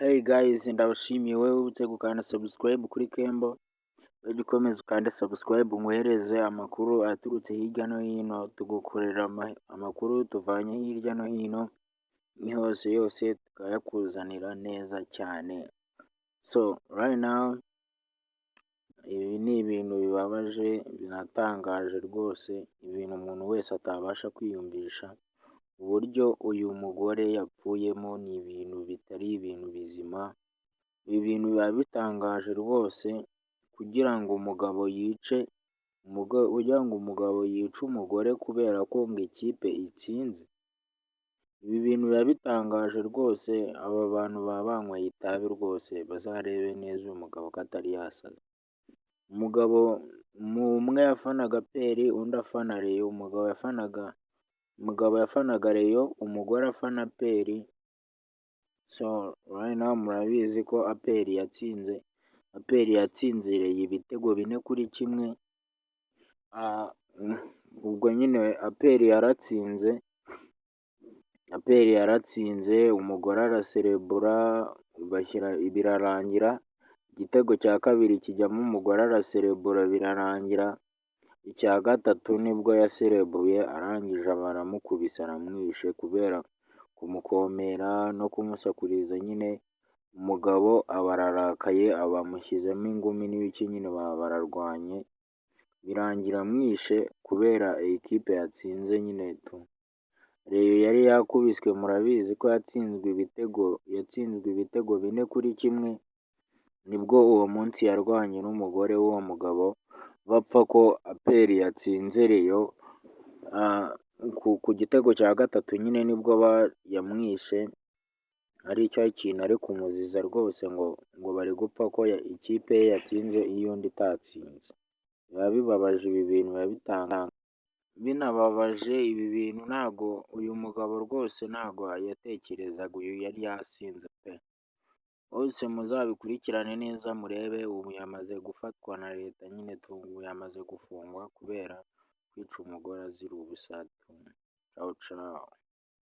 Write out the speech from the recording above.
Hey guys, ndabashimiye wowe wibutse gukanda subscribe kuri Kembo. Ujye ukomeza ukande subscribe, nguhereze amakuru aturutse hirya no hino. Tugukorera amakuru tuvanye hirya no hino, ni hose yose tukayakuzanira neza cyane. So right now, ibi ni ibintu bibabaje, binatangaje rwose, ibintu umuntu wese atabasha kwiyumvisha. Uburyo uyu mugore yapfuyemo ni ibintu bitari ibintu bizima. Ibi bintu biba bitangaje rwose, kugira ngo umugabo yice umugore kubera ko ngo ikipe itsinze. Ibi bintu biba bitangaje rwose, aba bantu baba banyweye itabi rwose, bazarebe neza uyu mugabo ko atari yasaze. Umugabo umwe yafanaga APR, undi afana Rayon. Umugabo yafanaga Rayon, umugore afana APR. So right now murabizi ko APR yatsinze, APR yatsinze Rayon ibitego 4-1. Ubwo nyine APR yaratsinze, APR yaratsinze, umugore araserebura, bashyira birarangira, igitego cya kabiri kijyamo, umugore araserebura birarangira, icya gatatu nibwo yaserebuye, arangije aba aramukubise, aramwishe kubera kumukomera no kumusakuriza nyine. Umugabo aba ararakaye, aba amushyizemo ingumi n'ibiki nyine, baba bararwanye, birangira amwishe kubera iyi kipe yatsinze nyine tu. Rayon yari yakubiswe, murabizi ko yatsinzwe ibitego 4-1, nibwo uwo munsi yarwanye n'umugore w'uwo mugabo, bapfa ko APR yatsinze Rayon ku gitego cya gatatu nyine, nibwo yamwishe, ari cyo kintu ari kumuziza rwose, ngo bari gupfa ko ikipe ye yatsinze iy'undi itatsinze. Biba bibabaje, ibi bintu biba binababaje. Ibi bintu ntago uyu mugabo rwose ntago yatekerezaga, uyu yari yasinze pe! Bose muzabikurikirane neza murebe, ubu yamaze gufatwa na leta nyine, ubu yamaze gufungwa kubera kwica umugore azira ubusa tu. Cawu cawu.